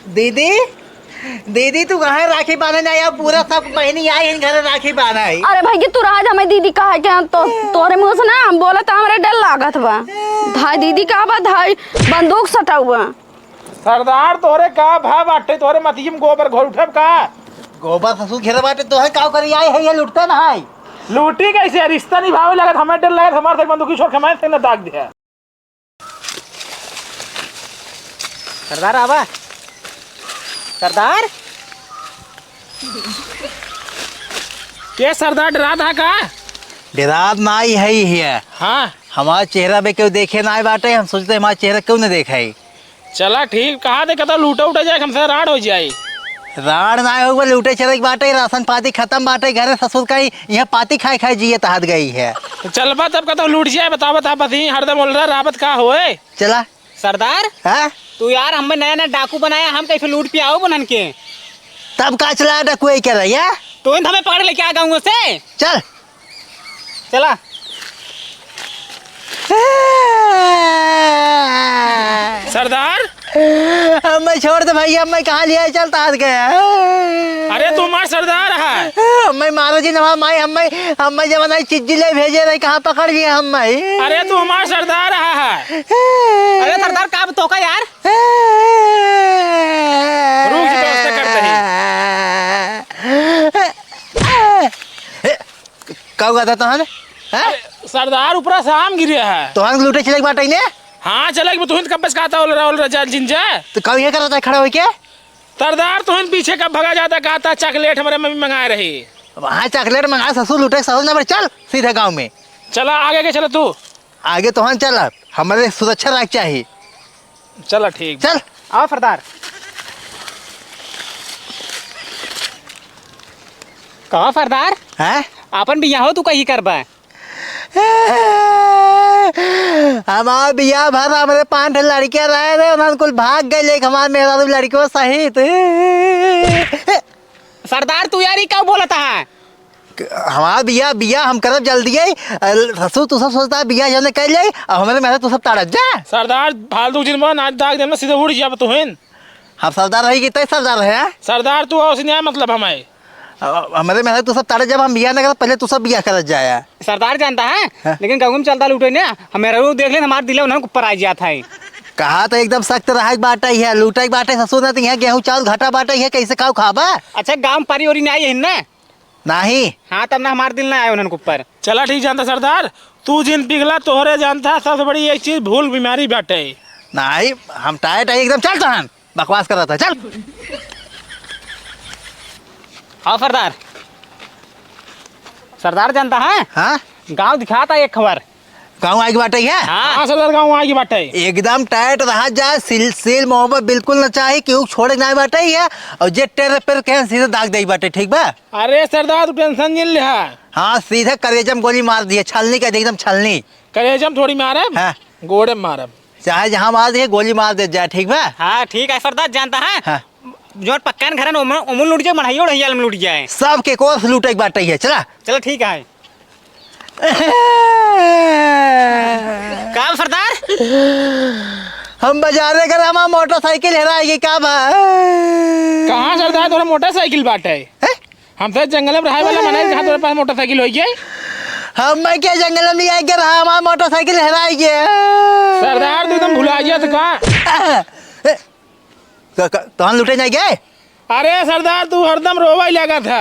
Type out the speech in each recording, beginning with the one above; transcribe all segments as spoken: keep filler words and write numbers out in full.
दीदी, दीदी, तू कहाँ राखी बांधे ना आया? पूरा सब बहिनी आई हैं घर राखी बांधे। अरे भाई, कि तू रहा जा, मैं दीदी कहा के तो तोरे मुँह से ना हम बोला तो हमरे डर लागत बा। धाई दीदी का बा, धाई बंदूक सटा हुआ। सरदार, तोरे का भा बाटे? तोरे मतियम गोबर घोर उठब का? गोबर ससुर घेरे बाटे, तोहे काव करी आई है, ये लुटते ना है। लूटी कैसे? रिश्ता निभावे लगत, हमें डर लगत, हमारे से बंदूकी छोड़ के मैं से न दाग दिया। सरदार आवा। सरदार? के सरदार, डरात हा का? डरात नाई है ही है। हाँ। हमार चेहरा पे केहू देखे नाई बाटे, हम सोचते हमार चेहरा केहू न देखे। चला ठीक, कहा दे कतौ लूटे उठे जाए, हमसे राड़ हो जाए। राड़ नाई होगा, लूटे चले के बाटे, राशन पाती खतम बाटे, घरे ससुर का ही यहाँ पाती खाए खाए जिए तहत गई है। तो चलबा तब कतौ लूट जाए, बतावा था बस ही हरदम बोल रहा, राबत का होए? चला। सरदार, हाँ? तू यार हमें नया नया डाकू बनाया, हम कैसे लूट पे आओ बनन के? तब का चला डाकू यही कर रही है? तो इन हमें पकड़ लेके आ गाँव से। चल। चला। सरदार? हमें छोड़ दे भैया, हमें कहाँ लिया चलता हाथ गया। अरे तू हमार सरदार है। हमें मारो जी नवा माई, हमें, हमें जब नहीं चिज्जी ले भेजे रही, कहाँ पकड़ लिया हमें? अरे तू हमार सरदार है। अरे सरदार का तोका यार? रुक जी, व्यवस्था करते हैं। का हुआ था तोहन? हैं? अरे, सरदार ऊपरा से आम गिरे है। तोहन लूटे चले के बाटे ने? हाँ, चले के तुहिन कब से कहता ओल रहा, ओल रहा, जा, जिन जा। तो का ये करता है खड़ा होके? सरदार तुहिन पीछे कब भगा जाता, कहता चॉकलेट हमारे मम्मी मंगाए रही। वहाँ चॉकलेट मंगा ससुर लूटे, ससुर ना बड़े, चल सीधे गाँव में। चला आगे के चला तू। आगे तोहन चल, हमारे सुरक्षा रख चाही। चला ठीक। चल। आओ सरदार। कहो सरदार, हैं? आपन बियाहो तू कहीं करबा? हमार बियाह भर हमरे पाँच ठे लड़के रहे रहे, उन्हन कुल भाग गए, लेकिन हमार मेहरारू लड़कियों सहित। सरदार, तू यार, ई का बोलत है? हमार बियाह, बियाह हम करब जल्दी है। अ, ससुर, तू सब सोचता है बियाह जल्दी कर ले, अब हमारे मेहरारू तू सब ताड़त जा। सरदार, फालतू जिन बन, आज दाग देना, सीधे उड़ जाब तुहिन। हम सरदार रही कि तय सरदार है, हाँ? सरदार, तू और से नहीं मतलब हमारे। अ, हमारे मेहरारू तू सब ताड़त जब हम बियाह न करब, पहले तू सब बियाह करत जाया। सरदार जानता है, हाँ। लेकिन गाँव में चलता लूटे ना, हम मेहरारू देख ले, हमार दिले उन्हें ऊपर आ जाता है। कहा तो एकदम सख्त रहे के बाटे है, लूटे के बाटे ससुर ना तो यहाँ गेहूँ चावल घाटा बाटे है, कैसे खाओ खाबा? अच्छा, गाँव पारी ओरी नहीं आई है ना? नाही। हाँ, तब ना हमार दिल ना आए उन्हन के ऊपर। चला ठीक जानता सरदार, तू जिन पिघला तोहरे जानता, सबसे बड़ी एक चीज भूल बीमारी बाटे। नाही, हम टाइट है एकदम, चल तहन, बकवास करत है, चल। हाँ सरदार, सरदार जानता है? हाँ? गाँव दिखाता एक खबर। गाँव आइके बाटे है? हाँ। हाँ सरदार, गाँव आइके बाटे। एकदम टाइट रहा जाए, सील, सील मोहब्बत बिल्कुल न चाही, केहू छोड़े के नाहीं बाटे है। और जे टेर पेर के सीधे दाग दे बाटे, ठीक बा? अरे सरदार, तू टेंशन जिन लिहा। हाँ, सीधे करेजम गोली मार दिए, छलनी कह दे, एकदम छलनी। करेजम थोड़ी मारब, हाँ। गोड़े मारब। चाहे जहाँ मार दिए, गोली मार दे जाए, ठीक बा? हाँ, ठीक है सरदार, जानता है? हाँ। जो पक्का न घरन ओमन, ओमन लूट जाए, मढ़ाइयो ढहियाल में लूट जाए। सबके कोस लूटे के बाटे है, चला। चलो ठीक है। का बा सरदार? हम बाजारे कर, हमार मोटरसाइकिल हेराई गई, का बा? कहाँ सरदार, तोरा मोटरसाइकिल बाटे? हैं? हम तो जंगल में रहे वाला मने, कहाँ तोरे पास मोटरसाइकिल होई गई? हम मैं क्या जंगल में आके रहा, हमार मोटरसाइकिल हेराई गई। सरदार, तू एकदम भुला गया तो का? क-, क-, तोहन लूटे नहीं गए? अरे सरदार, तू हरदम रोवा ही लगा था।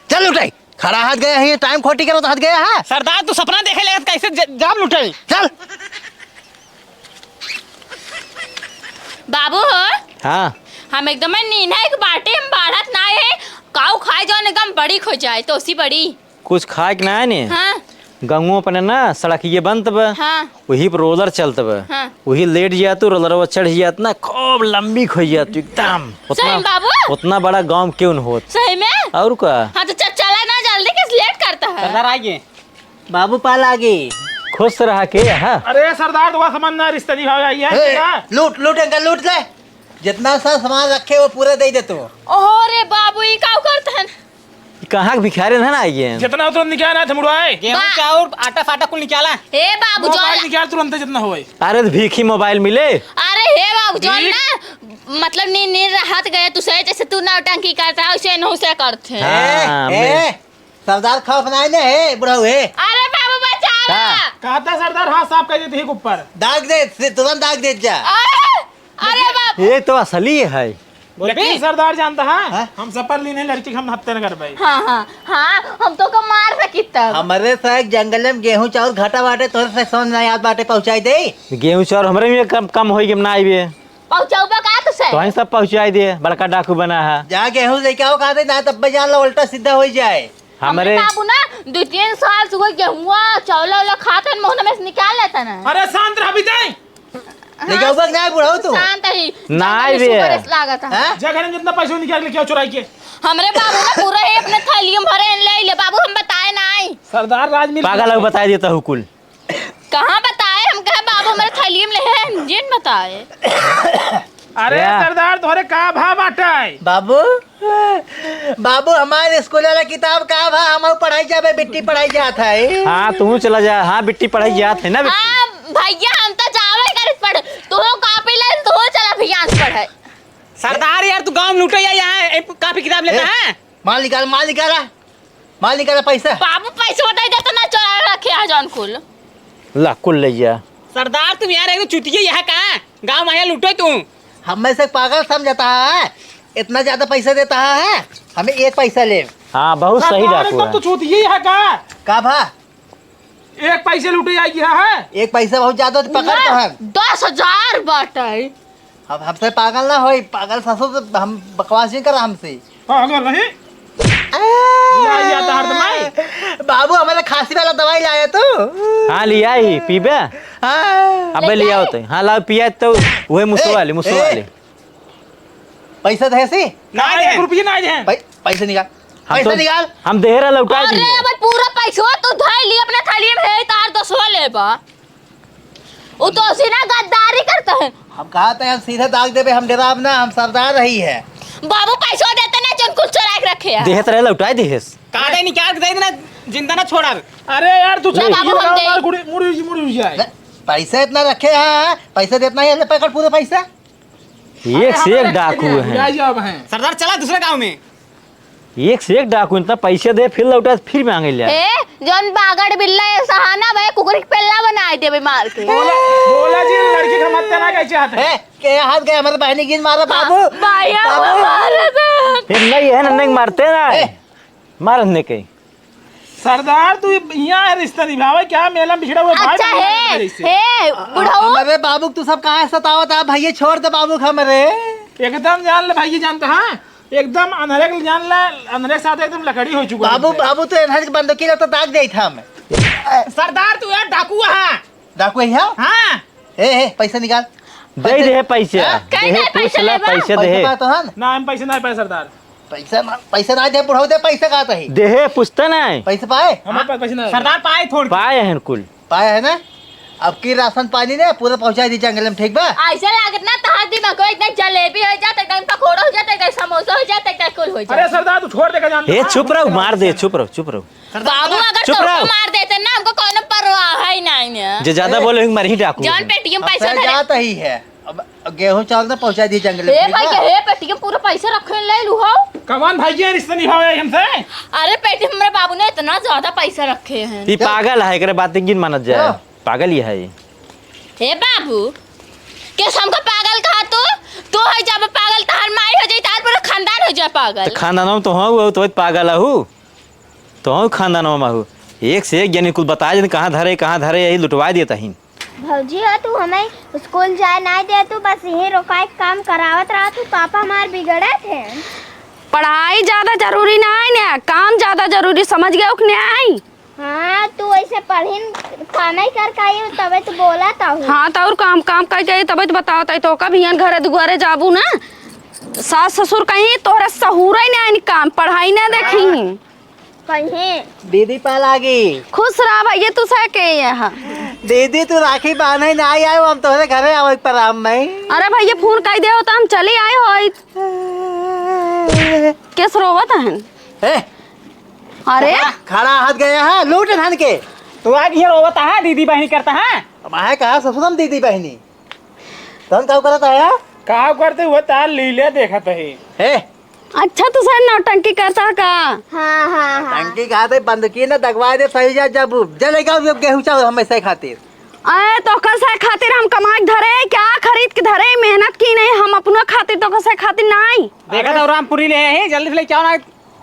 चल लूटे, खड़ा हाथ गया है, टाइम खोटी करो तो हाथ गया है। सरदार, तू सपना देखे लगा था, कैसे ज-, जाम लूटे? चल। बाबू हो? हाँ। हम एकदम नीन्हा एक बाटे, हम बाढ़त ना है, काऊ खाए जौन एकदम बड़ी खो जाए, तो उसी बड़ी। कुछ खाए के ना है ने? हाँ। गंगो अपने ना सड़किए बनत बा। हाँ। वही पर रोलर चलत बा। हाँ। वही लेट जात, रोलरवा चढ़ जात ना, खूब लंबी खोई जात एकदम। उतना, सही में बाबू? उतना बड़ा गाँव क्यों न होत? सही में? और का? हाँ, तो चल, चला ना जल्दी, किस लेट करता है? सरदार आइए। बाबू पाल आगे। खुश रहा के, हाँ। अरे सरदार, तो सामान ना रिश्ता निभावे आई है, ए, ना? लूट, लूट, अंकल, लूट ले। जितना सा सामान रखे, वो पूरा दे दे तू। अरे बाबू, ई का करत हन? कहाँ के भिखारी ना, ना आइए। जितना हो तुरंत निकाल, ना थे मुड़वाए। गेहूं, बा- चाउर, आटा फाटा कुल निकाला। हे बाबू, मोबाइल जौन निकाल तुरंत, जितना होए। अरे तो भीखी मोबाइल मिले। अरे हे बाबू, जौन भीख? ना, मतलब नी, नी रहत गए, तू सही जैसे तू नौटंकी करता है, वैसे नहु से करते हैं। हाँ, ए, मैं ए, सरदार खौफ नाई ने है, बुढ़ऊ है। अरे बाबू, बचावा। का? कहता सरदार, हाँ, साफ कर देते हैं ऊपर। दाग दे, से तुरंत दाग दे जा। अरे, अरे बाप। ये तो असली है। लेकिन सरदार जानता है, हाँ? हम सपर लीन है, लड़की के हम हत्या न कर पाए। हाँ, हाँ, हाँ, हम तो को मार सकित तब। हमरे से एक जंगल में गेहूं चाउर घटा बाटे, तोरे से समझ नहीं आत बाटे, पहुंचाई दे। गेहूं चाउर हमरे में कम, कम होई के ना आइबे। पहुंचाऊबा का तुसे? तो ही सब पहुंचाई दे, बड़का डाकू बना है। जा गेहूं लेके आओ, कहा दे ना, तब जान लो, उल्टा सीधा हो जाए। हमरे हमरे बाबू ना दो तीन साल से वही गेहुआ, चावला वाला खाते हैं, मोहन में से निकाल लेता ना। अरे शांत रह, बिदाई। ले जाओ, बस ना बुढ़ाओ तू। शांत ही। नाई जंगल में बे। सुअर ऐसे लागत है। हैं? जा घर में जितना पैसा निकाल के लेके आओ चुराई के। हमरे बाबू ना पूरा ही अपने थैली में भरे ले ले बाबू, हम बताए नाई। सरदार राज मिल पागल है, बताई देता हूँ कुल। कहाँ बताए? हम कहे बाबू हमरे थैली में ले हैं, जिन बताए। अरे या। सरदार, तोहरे का भा बाटे? बाबू, बाबू, हमारे स्कूल वाला किताब का भा? हम पढ़ाई जाबे, बिट्टी पढ़ाई जात है। हाँ, तू चला जा। हाँ, बिट्टी पढ़ाई जात है ना, बिट्टी। हाँ, भैया, हम तो जावे करित पढ़े। तू कॉपी ले, तू चला अभियान पढ़े। सरदार यार, तू गाँव में लूटे या यहाँ, ए, कॉपी किताब लेता ए, है? माल निकाल, माल निकाला। माल निकाला पैसा। बाबू, पैसा दे दे तो ना चोरा रखे है जौन कुल। ला, कुल ले जा। सरदार, तुम यार एकदम चुतिये यहाँ का? गाँव में यहाँ लूटो तू। हम में से पागल समझता है, इतना ज्यादा पैसा देता है, हमें एक पैसा ले। हाँ, बहुत सही सरदार, डाकू एकदम है। तो चुतिये यहाँ का? का भा? एक पैसे लूटे जाएगी, हाँ, हाँ। एक पैसा बहुत ज्यादा होता, पकड़ ना, तो हम। दस हजार बाटे। अब हमसे पागल ना होई, पागल ससुर से हम बकवास नहीं करा हमसे। पागल नहीं? आ, बुलाई आता हरदम आई। बाबू, हमारे खांसी वाला दवाई लाया तू? हाँ, लिया ही, पीबे? हाँ। अबे ले लिया आओ तो। हाँ, लाओ, पिया तो। वही मुसो ए, वाली, मुसो ए। वाली। पैसा दे सी? ना दे। एक रुपया ना दे। पै-, पैसा निकाल। हम पैसा तो, निकाल। हम देहरा लौटा अरे, दिए। अब पूरा पैसवा तू धइ ली अपने थाली में, है तार दसवा लेबा। उ तो सीधा गद्दारी करता है। हम कहा था, हम सीधा दाग देबे, हम डराब ना, हम सरदार रही है। बाबू, पैसा देते ना, जौन कुल चोरा के रखे है। देहत रहे, लौटाए देहस। काटे निकाल के दे देना, जिंदा ना छोड़ा। अरे यार, तू ले। चल, बाबू, ये हम दे। मार गुड़ी, मुड़ी, मुड़ी जाए। ले, पैसा इतना रखे है, पैसा देतना है, ले पकड़ पूरा पैसा। एक से एक डाकू हैं। सरदार, चला दूसरे गांव में। एक से एक डाकू, इतना पैसे दे, फिर लौटा, फिर मांगे ले। ए, जौन बागड़ बिल्ला, ये सहाना भाई, कुकुर के पेल्ला बनाए देबे मार के। बोला, बोला जी, लड़की के हम हत्या ना कहे चाहते हैं। ए, के हाथ गए, हमारे बहनी गिन मारा, बाबू। हाँ, भाई, बाबू। मारा था। ये नहीं है ना, नहीं मारते ना। ए। मारत नहीं कहीं। सरदार, तू यहाँ है रिश्ता निभावे क्या? मेला में बिछड़ा हुआ भाई अच्छा बन गया है, जैसे। हे, बुढ़ऊ। हमरे बाबू तू सब काहे सतावत है? भैया छोड़ दे बाबू हमरे। एकदम जान ले भैया, जानता है? एकदम अनहरे के जान ले, अनहरे के साथ एकदम लकड़ी हो चुका है बाबू। बाबू तो अनहरे के बंदूकी ले तो दाग दे था हमें। सरदार, तू यार डाकू है। डाकू है? हाँ। ए, ए, पैसा निकाल। दे दे पैसे। हाँ? कहीं दे, नहीं, पूछ पैसा ले, लेबा। पैसे दे। पैसा पाए तो हन? ना, हम पैसे ना पाए सरदार। पैसा ना, पैसा ना दे, बुढ़ऊ दे, पैसा कहा तही। देहे, पूछता नहीं। पैसा पाए? हमारे पास पैसा ना है। सरदार पाए थोड़। पाए हैं कुल। पाए है ना? अब की राशन पानी ने पूरा पहुंचा दी जंगल में, ठीक बा? ऐसे लागत ना तहार दिमाग को एकदम जलेबी हो जात, एकदम पकोड़ा हो जात, एकदम समोसा हो जात, एकदम कुल हो जात। अरे सरदार, तू छोड़ दे का जान। ए, हाँ, चुप रहो, मार दे, चुप रहो, चुप रहो। बाबू, अगर चुप तोहको रहो। मार देते ना, हमको कौनो परवाह है नहीं ने। जे ज्यादा ए, बोले, मर ही डाकू जौन है। पेटी में अब पैसा सर धरे। जात ही है। अब गेहूं चावल ना पहुंचा दी जंगल में, ए ठीक भाई, बा? के हे पेटी में पूरा पैसा रखे ले लू हो। कमान भाई के रिश्ता निभावे हमसे? अरे पेटी में मेरे बाबू ने इतना ज्यादा पैसा रखे हैं। ई क्यों? पागल है, एकरे बात गिन मानत जाए। क्यों? पागल ही है। हे बाबू, के हमको पागल कहा तू? तू है जब पागल, तहार माई हो जाई, तहार पूरा खानदान हो जाए पागल। तो खानदान में तो हाँ, वो तो पागल है। तो खानदानवा में हो, एक से एक जनी कुल बताए जन कहाँ धरे, कहाँ धरे, यही लुटवाए देता ही। भौजी हो, तू हमें स्कूल जाए नाई दे, तू बस यही रोकाई के काम करावत रहा, तू पापा हमार बिगड़त है। पढ़ाई ज्यादा जरूरी ना है ना, काम ज्यादा जरूरी, समझ गए कि नहीं? हाँ, तू ऐसे पढ़िन कामे कर काई तबे तो बोला ताहू। हाँ, तो और काम, काम कर के तबे तो बताओ ताई, तो कब हियन घरे दुआरे जाबू ना, सास ससुर कहीं तोहरा सहूरे ना आइन काम, पढ़ाई ना देखी। कहीं। दीदी पाल आ गई। खुश रहा भैया, तू सह के यहाँ। दीदी, तू राखी बांधे ना आई आयो, हम तोहरे घरे आवे पर राम में। अरे भैया, फोन कर दे हो तो हम चले आए हो। केस रोवत हन? ए, अरे? खड़ा हाथ गया है, लूट धन के। तू आ गया रोवत है, दीदी बहनी करता है। अब आए कहा ससुरम दीदी बहनी। तन का करत है? का करते हुए तार लीले देखत है। हे। अच्छा, तू सर नौटंकी करता है का? हाँ, हाँ, हाँ। टंकी कहा थे बंद की ना दगवा दे सही जा जब जले का गेहूं चावल हमेशा खातिर। अरे, तोकर से खातिर हम कमाई के धरे, क्या खरीद के धरे, मेहनत की नहीं, हम अपनो खातिर, तोकर से खातिर नहीं। देखा था रामपुरी ले आए हैं, जल्दी से लेके आओ ना,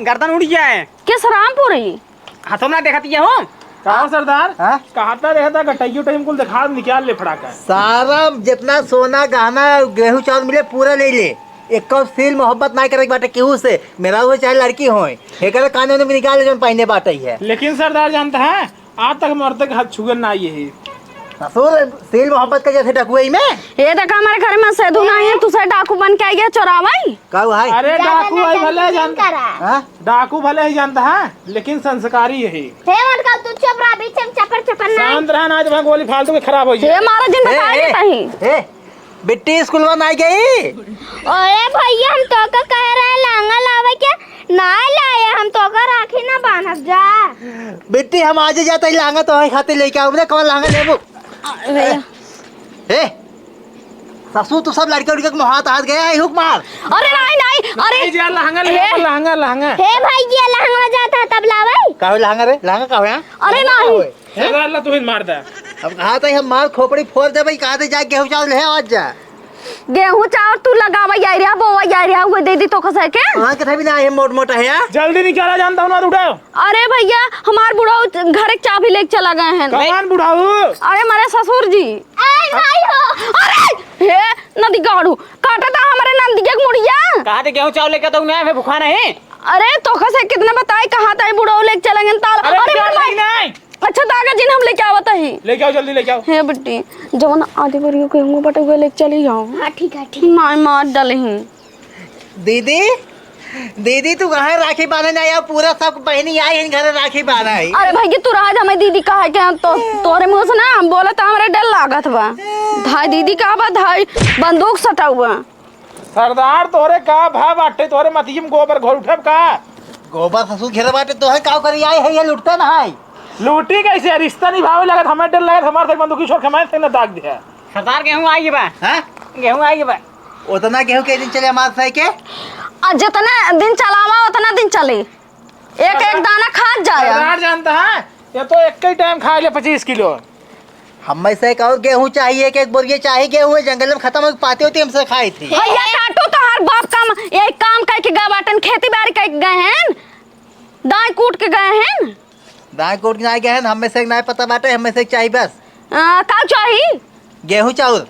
गर्दन उड़ गया है। किस रामपुरी? हाँ, तुम ना देखा था हो? का हो सरदार? हाँ? कहा था देखा था, गटैयो टाइम कुल दिखा, निकाल ले फड़ाका। सारा जितना सोना, गहना, गेहूं, चावल मिले, पूरा ले ले। एको सील मोहब्बत ना करे के बाटे केहू से, मेहरारू चाहे लड़की होए। एकर कानून में निकाल ले, जौन पहिने बाटे है। लेकिन सरदार जानता है, आज तक मर्द के हाथ छुए ना ये है। ससुर, सील मोहब्बत के जैसे डकुए में। ये देखा, हमारे घर में सेधु नहीं है, तू से डाकू बन के आई है चोरावई। का हुआ है? अरे ज्यादा डाकू भाई भले नौटंकी जानता करा। हाँ? डाकू भले ही जानता है, लेकिन संस्कारी यही। हे मटका, तू चुप रहा, बीच में चपर चपर ना। शांत रहा, ना जब गोली फालतू के खराब हो जाए। हे मारा जिन ए, बता ए, देता ही। ए, बिट्टी स्कूल में ना गई? ओए भैया, हम तो का कह रहे लहंगा लावे के, ना लाए, हम तो का राखी ना बांधब जा। बिट्टी, हम आज ही जाते ही लहंगा तो है खातिर लेके आओ, बोले कौन लहंगा लेबू? अरे। ए, ससुर, तू सब लड़के उड़के के मुहात हाथ गया है, हुक मार। अरे नहीं, नहीं, अरे। नहीं जी, लहंगा ले, हे। लहंगा, लहंगा। हे भाई जी, लहंगा जाता है, तब लावे। का हो लहंगा रे? लहंगा का हो यहाँ? अरे नहीं। हे। अल्लाह, अल्लाह, तू ही मार दे। अब कहा था हम मार खोपड़ी फोड़ दे भाई, कहा था जा गेहूं चावल ले आज जा। गेहूं चावल तू लगावा यार, बोवा यार, वो दे दी तो खसे के। वहाँ के था भी ना, ये मोट मोटा है यार। जल्दी निकाला जानता हूँ ना, उठाओ। अरे भैया, हमार बुढ़ऊ घर के चाबी लेके चला गए हैं। कौन बुढ़ऊ? अरे हमारे ससुर जी। ए भाई हो। अरे हे नदी गाड़ू, काटा था हमारे नंदिया के मुड़िया। कहा थे गेहूं चावल लेके तो उन्हें हमें भूखा नहीं। अरे तोका से कितना बताई, कहा था बुढ़ऊ लेके चला गए ताल। अरे अरे क्या मर माई। नहीं, नहीं। अच्छा दागा जिन हम लेके आवत ही। लेके आओ, जल्दी लेके आओ। हे बिट्टी, जवन आधी बोरियो गेहूं बटे हुए लेके चली जाओ। हाँ ठीक है, ठीक। मार मार डाले ही। दीदी, दीदी, तू कहाँ राखी बांधे ना आया? पूरा सब बहनी आई है घर राखी बांधा है। अरे भाई, तू राज हमें दीदी कहा के तो तोरे मुंह से ना हम बोला तो हमरे डर लागत बा। धाई दीदी का बा, धाई बंदूक सटा हुआ। सरदार, तोरे का भा बाटे, तोरे मतियम गोबर घोर उठब का? गोबर ससुर घेरे बाटे, तोहे का करी आई है, ये लुटता ना है। लूटी कैसे? रिश्ता निभावे लगत, हमें डर लगत, हमारे तक बंदूकी छोड़ के मैं से न दाग दिया। सरदार, गेहूं आई बा। हाँ? गेहूं आई बा। उतना गेहूं के दिन चले हमारे सही के? आ, जितना दिन चलावा, उतना दिन चले। एक, एक दाना खात जाया। सरदार जानता है, ये तो एक ही टाइम खा ले पच्चीस किलो। हमें से एक और गेहूं चाहिए, एक, एक बोरिए चाहिए गेहूं, जंगल में खत्म हो पाते होते हमसे खाई थी। भैया काटू तो हर बाप काम, यही काम करके गए बाटन, खेती बाड़ी करके गए हैं, दाई कूट के गए हैं। दाई कूट के ना गए हैं, हमें से एक ना पता बाटे, हमें से एक चाहिए बस। आ, का चाही? गेहूं चाउर।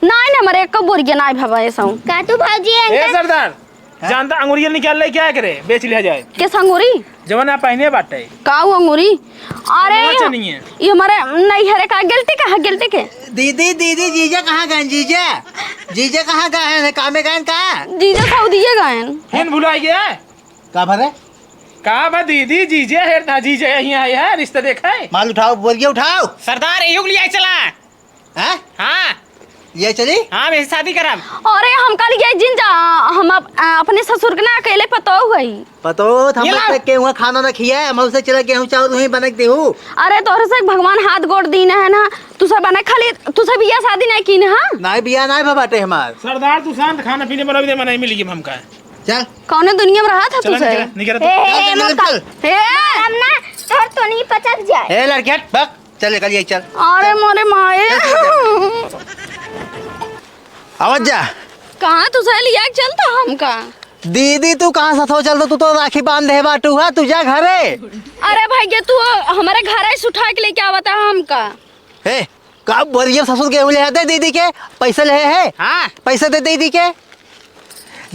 नाई ना, हमारे एको बोरिया नाई भवा ऐसा। का तू भौजी ए अंकल? सरदार, हाँ? जानता अंगुरिया निकाल ले क्या करे, बेच लिया जाए। के संगुरी? जवन आप पहने बाटे। का वो अंगुरी? अरे, कौन ये, चनिए? ये हमारे नहीं हरे का गलती का है, गलती के। दीदी, दीदी, जीजा कहाँ गए? जीजा, जीजा कहाँ गए हैं? कामे गए का? जीजा सऊदिये गए हैं। फिर भुला गया? का भरे? का बा दीदी, जीजे हेर था, जीजे यहीं आए हैं, रिश्ता देखा है। माल उठाओ, बोरिया उठाओ। सरदार, एहू के लिए चला। हैं? हाँ। ये चली? हाँ, मैं शादी करब। अरे, हम कल ये जिन जा, हम अप-, अपने ससुर के ना अकेले पतोह हई। पतोह, हम ये ला। तक के हुआ खाना ना खिया, हम उसे चला गेहूं चावल वहीं बना के देहू। अरे, तोहरे से भगवान हाथ गोड़ दीन है ना, तू सब बना खाली, तू सब बियाह शादी नहीं की ना, हाँ? नहीं, बियाह नहीं भा बाटे हमार। सरदार, तू शांत, खाना पीने वाला भी दे, मना ही मिली हमका। चल। कौने दुनिया में रहा था चल, तू से? निकल, निकल। हे, हे, चल, हे, चल, मत चल, कर। चल। हे। मारब ना, तोर तो नहीं पचक जाए। ए, लड़की हट, भाग। चल, निकल, यही चल। अरे मोरे माए। चल, चल, चल। आवाज जा। कहाँ तू से लिया के चलता हमका? दीदी, तू कहाँ साथ हो चलता? तू तो राखी बांध दे बाटू हा, तू जा घरे। अरे भाई, ये तू हमारे घर से उठा के लेके आवता हमका। हे, का बोरिया ससुर गेहूं ले आते दीदी के? पैसे ले है? हाँ। पैसे दे दीदी के।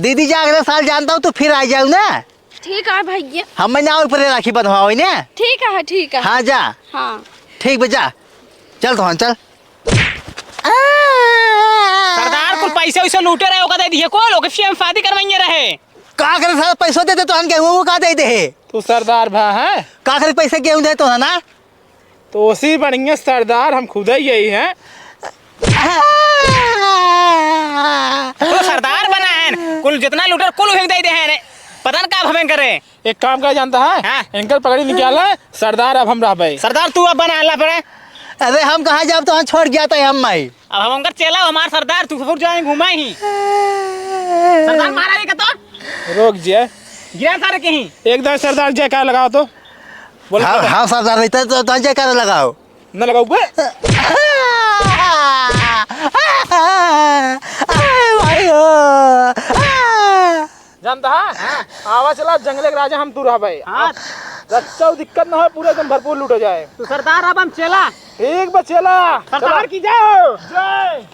दीदी जा अगले साल जानता हूँ, तू फिर आ जाऊ ना। ठीक है भैया। हम ना ऊपर राखी बंधवाओ ना। ठीक है, ठीक है। हाँ, जा। हाँ। ठीक बा, जा। चल तोहन, चल। सरदार, कुल पैसे वैसे लूटे रहे, ओका दे दिए, कुल ओके फिर हम शादी करवाइए रहे। का करे साला, पैसो दे दे, तोहन गेहूं का दे दे। तू सरदार भा है? का करे पैसे गेहूं दे तोहन ना? तो उसी बढ़िया सरदार हम खुद ही यही हैं। तो सरदार बना है, कुल जितना लूटर कुल उहे दे दे हैं रे। पता न का अब हमें करे। एक काम करे जानता है? हाँ। इनकर पगड़ी निकाल है, सरदार अब हम रहबे। सरदार तू अब बना ला पड़े। अरे हम कहाँ जाब, तो हम छोड़ गया था हम माई। अब हम उनकर चेला, हमार सरदार, तू फुर जाए घुमाई ही। सरदार मारा ये कतो? रोक जे। गिरा सारे कहीं। एक दाई सरदार जयकार लगाओ तो। बोल हाँ, तो। हाँ सरदार, रहते तो, तो जयकार लगाओ। न लगाओ बे। अरे भाई हो। जानता है? हाँ। आवा चला, जंगले के राजा हम तू रहबे। हाँ। रक्षा दिक्कत न हो, पूरा एकदम भरपूर लूटो जाए। तू सरदार अब हम चेला। ठीक बा चेला। सरदार चला। की जय हो। जय।